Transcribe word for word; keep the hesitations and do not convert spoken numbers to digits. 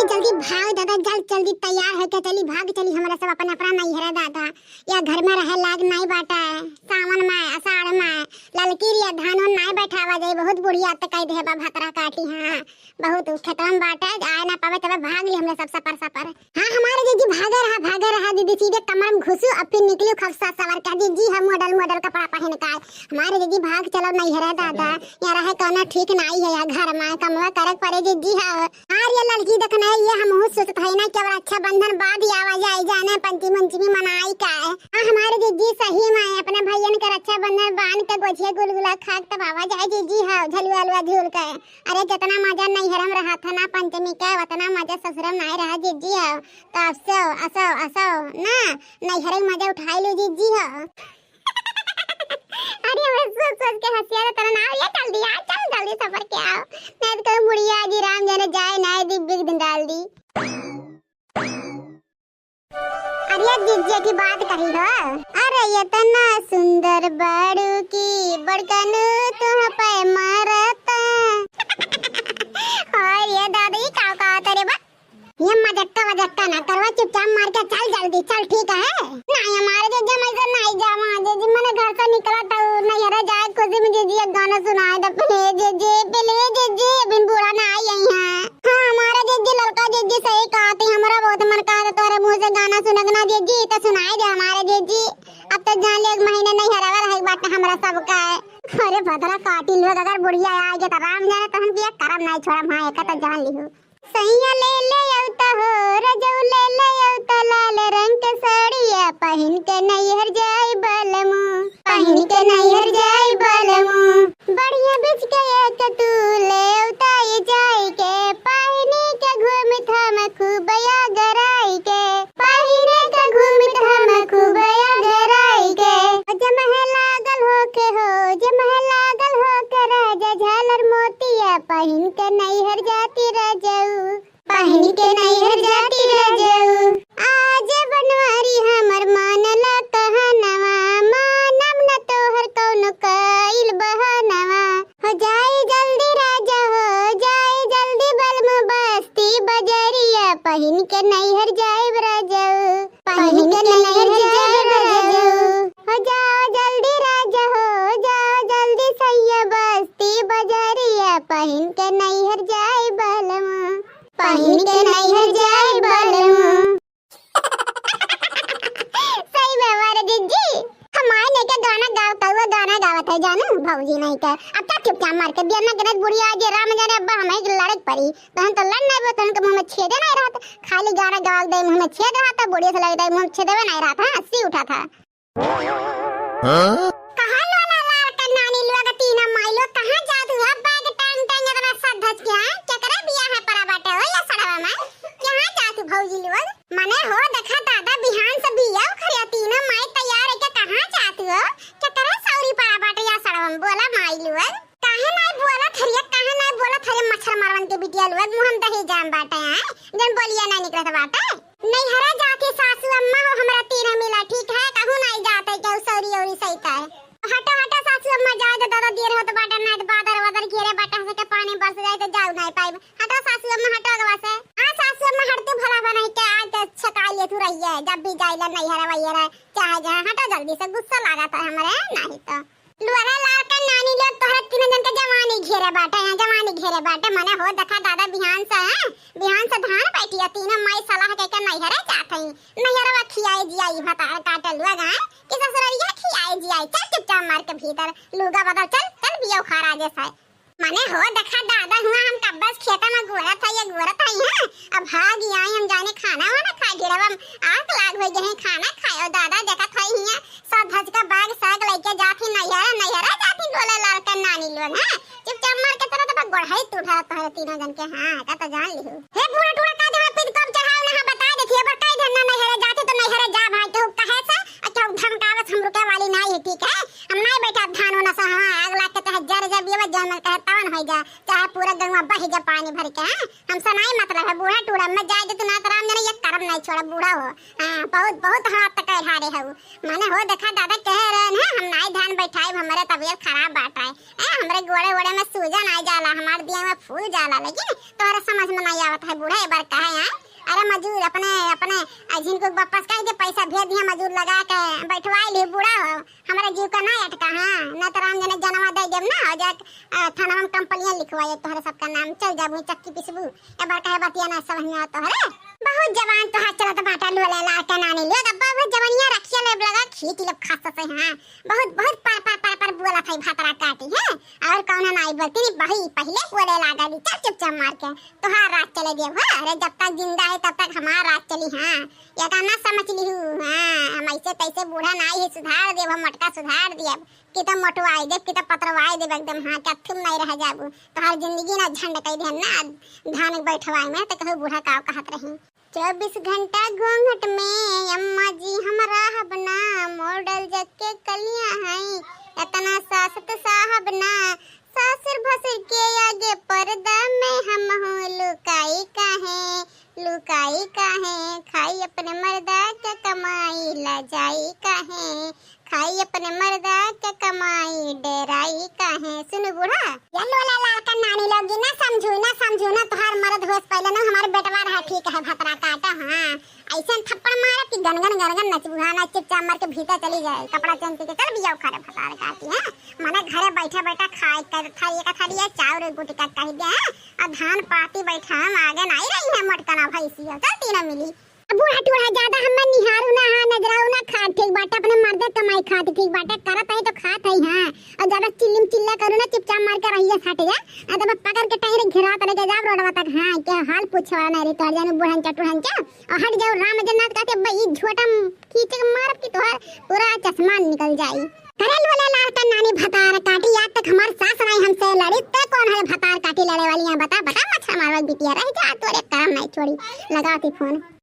जल्दी भाग दादा, जल्द जल्दी तैयार होके चली, भाग चली हमरा सब अपने अपना नैहरे दादा। या घर में रहे लाग नाई बाटे, सावन में, आषाढ़ में, ललकी रिया धान उन नाई बैठावा जाई, बहुत बुढ़िया त कह दे बा भतरा काटी। हाँ, बहुत उ खेतवा में बाटे, आए ना पावे, तबे भाग ली हमरे सब सपर सपर। हाँ, हमारे जीजी भागे रहा, भागे रहा दीदी, सीधे कमर में घुसू, अब फिर निकलू खफसा सवर के, जीजी हम मॉडल मॉडल कपड़ा पहन के आए। हमारे जीजी भाग चलो नैहरे दादा, यहाँ रहे कौनो ठीक नाई है, या घर में कमवा करक पड़े जीजी है। अरे ललकी देखना है, ये हमहू सोचत है ना कि अब रक्षाबंधन बाद ही आवा जाए, जाने पंचमी पंचमी मनाई का है। हाँ, हमारे जीजी सही में अपने भैयन के रक्षाबंधन बांध के गोझिया गुलगुला खा के तब आवा जाए जीजी, हाँ, झलुआ अलुआ झूल के। अरे जितना मजा नैहर में रहा था ना पंचमी का, उतना मजा ससुर में नहीं रहा जीजी, हाँ। तो असो, असो, असो ना, नैहर में मजा उठाई लो जीजी, हाँ। अरे, हमरा सोच सोच के हंसिया तो तरह ना, ये चल दिया, चल जल्दी सफर के आओ, नहीं तो कल बुढ़िया जी राम जाने जाए ना, दिग बिग दिन डाल दी। अरे, जिज्जे की बात करी हो। अरे, इतना सुंदर बाड़ू की बड़कनू तुह पे मारता। और ये दादी का, का तेरे बा? ये मजक्का वजक्का ना करवा, चुपचाप मार के चल जल्दी, चल ठीक है। नहीं हमारे जीजी, मैं तो नहीं जावा जीजी, मैंने घर से निकला था नैहरे जाए खुशी में जीजी एक गाना सुनाए दे please जीजी, please जीजी, अभी बूढ़ा ना आई है। हाँ हमारे जीजी, लड़का जीजी सही कहा थी, हमारा बहुत मन कहा था तोरे मुंह से गाना सुनक ना जीजी, तो सुनाए दे हमारे जीजी। अब तो जान ले एक महीने नैहरे रहे बाटे हमरा सबका है। अरे भदरा काटी लोग, अगर बुढ़िया आएगी तो राम जाने तो हम किया करम नहीं छोड़म। हाँ, एक तो जान लिहू। सैया ले ले अउता हो, रजऊ ले ले अउता लाल रंग के साड़िया पहिन के नैहर जाई बलमू, पहिन के नैहर जाई बलमू। बढ़िया बिच के एक तू ले अउता ये जाई के, पहिनी के घूम थाम खूब या गराई के, पहिने के घूम थाम खूब या गराई के। जमह लागल होके हो, जमह लागल होके राजा झालर मोतिया पहिन के नैहर जाती रजऊ। पहिन के नैहर जाती रजऊ। आज बनवारी हमर मानला कहनवा, मानम न तोहर कौनो कइल बहनवा। हो जाई जल्दी राजा, हो जाई जल्दी बलम बस्ती बजरिया, पहिन के नैहर जाइब रजऊ, पहिन के नैहर जाइब रजऊ। हो जाओ जल्दी राजा, हो जाओ जल्दी सैया बस्ती बजरिया, पहिन के नैहर जाई बलम, पहिन के नैहर जाई बलम। सही में हमारे जिज्जी, हमारे नहीं के गाना गाव, कौआ गाना गावत है जानू, भौजी नहीं के। अब क्या चुपचाप मार के दिया ना गणेश बुढ़िया, आज ये राम जाने अब्बा हमें लड़क पड़ी, तो हम तो लड़ नहीं बो, तो उनके मुंह में छेदे नहीं रहत, खाली गाना गाव दे, मुंह में छेद रहत, बुढ़िया से लग दे, मुंह में छेदे नहीं रहत, हाँ, हंसी उठा था। हाँ? कहाँ लोला लाल का नानी लोग, तीना माई लोग, कहाँ जात हुआ बैग टांग टांग इतना सज धज के, हाँ? केकरे बियाह है परा बाटे हो या सड़वा में? कहाँ जात हु भौजी लोग? मने हो देखा दादा बिहान से बियाह खरिया, तीना माई तैयार है के कहाँ जात हो? केकरे सौरी परा बाटे या सड़वा में? बोला माई लोग। काहे नाई बोलत हरिया, काहे नाई बोलत हरिया मच्छर मरवन के बिटिया लोग, मुँह हम दही जाम बाटे हैं, जन बोलिया नाई निकलत बाटे। नैहरा जाके सासू अम्मा हो हमरा तीनों मिला, ठीक है, कहूँ नाई जाते केहू सौरी औरी सहित है। हटो, हटो सासू अम्मा, जाए दे दादा, देर होत बाटे, नाई तो बादर वादर घेरे बाटे, हंसे के पानी बरस जाए तो जाऊ नाई पाइब। हटो सासू अम्मा, हटो अगवा से। हाँ सासू अम्मा, हट तू भला बनाई के आज तो छका लिए तू रहिए, जब भी जाइला नैहरा वैहरा, चाहे जहाँ, हटो जल्दी से, गुस्सा लागत है हमरे, नहीं तो। लुअरा लाल का नानी लोग तोहरा तीनों जन के जवानी घेरे बाटे, यहाँ जवानी घेरे बाटे, मने हो देखा दादा बिहान से, हैं? बिहान से धान बैठी है, तीनों माई सलाह के, के नैहरे जात हई, नैहरवा खियाए जियाई भतार काटे लोग, हैं? कि ससुररिया खियाए जियाई, चल चुपचाप मार के भीतर, लुगा बदल, चल, चल बिया उखाड़ा जैसे। मने हो देखा दादा हुआ हम कब्बस खेता में गोरत है, ये गोरत है, हैं? अब भाग आई हम जाने खाना वाना खा गिरब हम आग लाग हो गए हैं खाना खायो दादा देखत है हिया सज धज का बाग साग लेके जात ही नैहरा नैहरा जात ही बोले लाल का नानी लोग हैं चुपचाप मार के तरह तो गोढ़ाई तू उठा तो है तीनों जन के हाँ का तो जान लिहू। हे बूढ़ा टूढ़ा का जहाँ पिन कब चढ़ाओ ना बता देखिए पर कई धन्ना नैहरा जात ही तो नैहरा जा भाई केहू कहे से आ केहू धमकावत हम रुके वाली नहीं है ठीक है हम नहीं बैठा धान होना सा हाँ आग लाग के तहे जर जब ये जमल कहे तवन हो जा चाहे पूरा गंगा बह जा पानी भर के हैं हमसे नहीं मतलब है बूढ़ा टूढ़ा मैं जाए दे तू ना तो राम जाने ये करम नहीं छोड़ा बूढ़ा हो। हाँ, बहुत, बहुत हाथ तक ढारे हऊ। माने हो देखा दादा कहे रहे ना, हम नाई धान बैठाइब, हमरे तबियत खराब बाटे। ए, हमरे गोड़े वोड़े में सूजन आ जाला, हमार दिया में फूल जाला, लेकिन तोहरे समझ में नहीं आवत है बूढ़ा, एक बार कहे हैं। अरे मजूर अपने, अपने अ, जिनको वापस कह दे, पैसा भेज दिया, मजूर लगा के बैठवाई ली, बूढ़ा हो। हमरा जीव का ना अटका, हाँ, ना तो राम जने जनवा दे देब ना, हो जाए, अ, थाना में कंप्लेन लिखवाए तोहरे सबका नाम, चल जाबू चक्की पिसबू, एक बार कहे बतिया ना समझ में आवत तोहरे। बहुत जबान तोहार चलत बाटे, लोले लाल के नानी लोग, अब बहुत जवानिया रखिया लेब लगा, खींच लेब खास से, हाँ, बहुत, बहुत पर, पर, पर, पर बोला था भतरा काटी, हैं, और कौन ना आई बोलती नहीं, बही पहले बोले लागली, चल चुपचाप मार के, तोहार राज चले देब, हाँ, अरे जब तक जिंदा है तब तक हमार राज चली, हाँ, ये का ना समझ ली हूँ, हाँ, हम ऐसे तैसे बूढ़ा ना ही सुधार देब, हम मटका सुधार देब, कि तो मोटवाई देब, कि तो पतरवाई देब एकदम, हाँ, कि अथुम नहीं रह जाबू, तोहार जिंदगी ना झंड कई देहन ना, धान बैठवाई में, तो कहू बूढ़ा काव कहत रही। चउबीस घंटा घूंघट में अम्मा जी हम रहब ना, मॉडल जग के कलिया हई, इतना सासत साहब ना, सासुर भसुर के आगे पर्दा में हम हूँ लुकाई काहे, लुकाई काहे, खाई अपने मर्दा के कमाई, लजाई काहे, खाई अपने मर्दा के कमाई, डेराई काहे। सुन बूढ़ा, ये लोला लाल का नानी लोगी ना समझू, ना समझू ना, तोहार मर्द होस पहले ना हमार बेटवा रहा ठीक है, भतरा काटा, हाँ, ऐसे थप्पड़ मारब कि गनगन गनगन नचबू, हाँ, ना चुपचाप मर के भीतर चली जाए, कपड़ा चेंज करके चल बिया उखाड़े भतार काटी, हाँ, मने घरे बैठा बैठा खाए कर था, एक थरिया चाउर गुटका कह दे, हाँ, और धान पाती बैठा हम आगे नहीं रही है मोटकना भैंसिया, चल तीनों मिली। बूढ़ा टूढ़ा ज्यादा हमें निहारू ना, हाँ, नजराऊ ना, खा ठीक बाटे, अपने मर्दे कमाई खात ठीक बाटे, करत है तो खात है, हाँ। और ज्यादा चिल्लिम चिल्ला करू ना, चुपचाप मार के रहिए, हट जा। आ तब पकड़ के टांग रे घेरा तले के जाब रोडवा तक, हाँ, के हाल पूछे वाला नहीं रे, तोर जाने बूढ़न चा टूढ़न चा। और हट जाओ, राम जन्नत कहते, "बई, ई झोटा खींचे के मारब कि तोहार पूरा चश्मा निकल जाई।" करे लोले लाल का नानी भतार काटी, आज तक हमार सास नहीं हमसे लड़ी, ते कौन है भतार काटी लड़े वाली है? बता, बता, मच्छर मारवा बिटिया, रह जा, तोरे करम नहीं छोड़ी। लगाओ थी फोन।